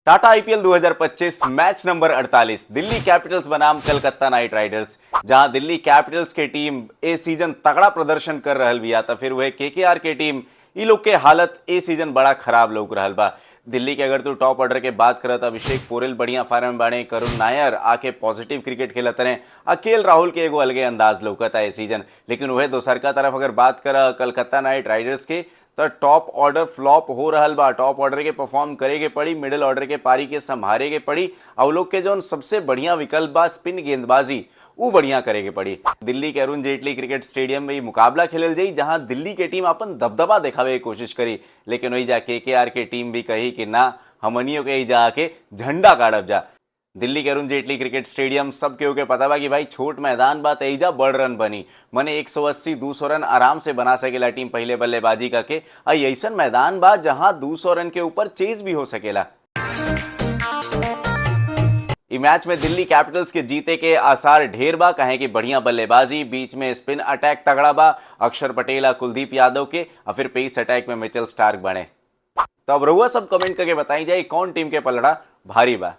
Tata IPL 2025 match number 48, Delhi Capitals बनाम Calcutta night Riders. जहां Delhi Capitals के टीम ए सीजन तगड़ा प्रदर्शन कर रहल बिया, त फिर वह केकेआर के टीम ई लोग के हालत ए सीजन बड़ा खराब लौक रहल बा। दिल्ली के अगर तू टॉप ऑर्डर के बात करत, अभिषेक पोरेल बढ़िया फार्म में बाड़े, करुण नायर आके पॉजिटिव क्रिकेट खेलत रहे, के एल राहुल के एगो अलगे अंदाज लौकता ए सीजन। लेकिन वह दोसरका तरफ अगर बात कर कलकत्ता नाइट राइडर्स के, तो टॉप ऑर्डर फ्लॉप हो रहल बा। टॉप ऑर्डर के परफॉर्म करे के पड़ी, मिडिल ऑर्डर के पारी के संभारे के पड़ी और लोग के जौन सबसे बढ़िया विकल्प बा स्पिन गेंदबाजी, ऊ बढ़िया करे के पड़ी। दिल्ली के अरुण जेटली क्रिकेट स्टेडियम में ई मुकाबला खेलल जाई, जहां दिल्ली के टीम अपन दबदबा दिखावे के कोशिश करी, लेकिन वही जा केकेआर के टीम भी कही कि ना, हमनियों के जाके झंडा गाड़ब जा। दिल्ली के अरुण जेटली क्रिकेट स्टेडियम सब केहू के पता बा कि भाई छोट मैदान बा, एहिजा बड़ रन बनी, मने 180 200 रन आराम से बना सकेला टीम पहले बल्लेबाजी करके। आ ऐसन मैदान बा जहां 200 रन के ऊपर चेज भी हो सकेला। इ मैच में दिल्ली कैपिटल्स के जीते के आसार ढेर बा, कहे कि बढ़िया बल्लेबाजी, बीच में स्पिन अटैक तगड़ा बा अक्षर पटेल आ कुलदीप यादव के और फिर पेस अटैक में मिचेल स्टार्क बने। तो अब रउआ सब कमेंट करके बताई जाए, कौन टीम के पलड़ा भारी बा।